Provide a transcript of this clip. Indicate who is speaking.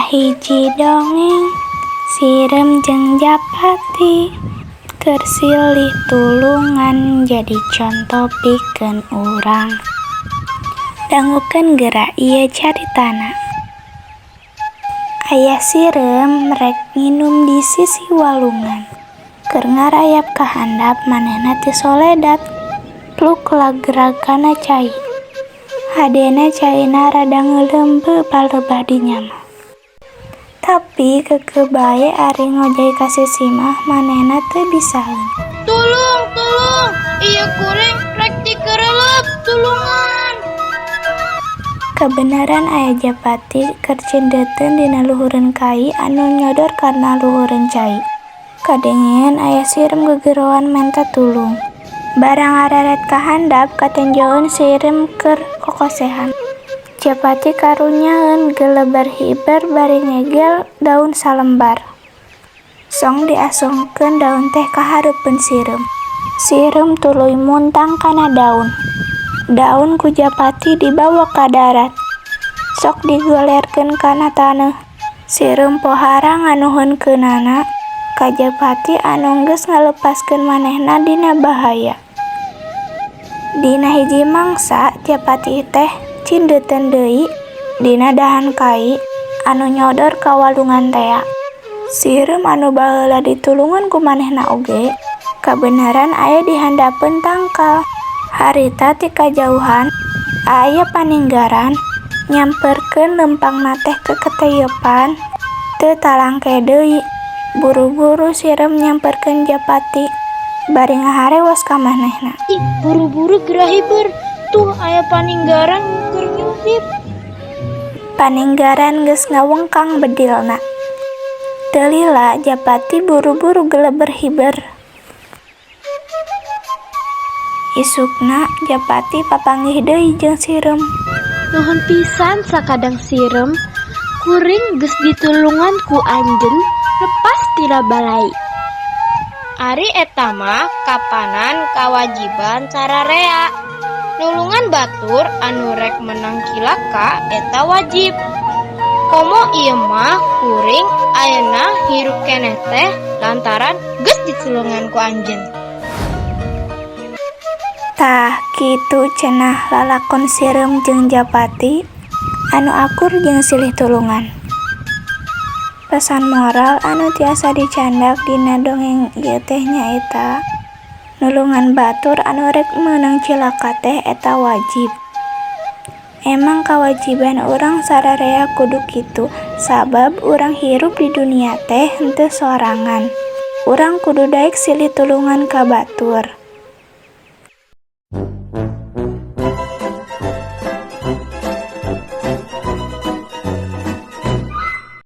Speaker 1: Dina hiji dongeng Sireum jeung Japati keur silih tulungan jadi conto pikeun urang. Dangukeun geura ieu caritana. Ayah Sireum rek nginum di sisi walungan. Keur ngarayap ka handap manehna tisoledat pluk lagrag kana cai. Hadena caina rada ngeuleumbeub palebah dinya mah. Tapi keukeuh bae ari ngojay ka sisi mah manehna teu bisaeun.
Speaker 2: Tulung, tulung, ieu kuring rek dikeureuleub, tulungan.
Speaker 1: Kabeneran aya Japati keur cindeuteun dina luhureun kai anu nyodor kana luhureun cai. Kadengean ayah Sireum gegeroan menta tulung. Barang ngareret ka handap katenjoeun Sireum keur kokosehan. Japati karunyaeun geleber hiber bari ngegel daun salembar. Song diasongkeun daun teh ka hareupeun Sireum. Sireum tuluy muntang kana daun. Daun ku Japati dibawa ka darat. Sok digolerkeun kana taneuh. Sireum pohara nganuhunkeunana ka Japati anu geus ngalepaskeun manehna dina bahaya. Dina hiji mangsa Japati teh cindeuteun deui dina dahan kai anu nyodor ka walungan tea. Sireum anu baheula ditulungan ku manehna oge kabeneran aya di handapeun tangkal. Harita ti kajauhan aya paninggaran nyamperkeun leumpangna teh keketeyepan teu talangke deui. Buru-buru Sireum nyamperkeun Japati bari ngaharewos ka manehna.
Speaker 2: Ih, buru-buru geura hiber. Tuh aya paninggaran keur nyumpit.
Speaker 1: Paninggaran geus ngawengkang bedilna. Teu lila Japati buru-buru geleber hiber. Isukna Japati papanggih deui jeung Sireum.
Speaker 2: Nuhun pisan sakadang Sireum, kuring geus ditulungan ku anjeun lepas tina balai.
Speaker 3: Ari eta mah kapanan kawajiban sararea. Nulungan batur anu rek meunang cilaka eta wajib. Komo ieu mah kuring ayeuna hirup keneh teh lantaran geus ditulungan ku anjeun.
Speaker 1: Tah kitu cenah lalakon Sireum jeung Japati anu akur jeung silih tulungan. Pesan moral anu tiasa dicandak dina dongeng ieu teh nyaeta nulungan batur anu rek meunang cilaka teh eta wajib. Emang kawajiban urang sararea kudu kitu sabab urang hirup di dunia teh henteu sorangan. Urang kudu daek silih tulungan ka batur.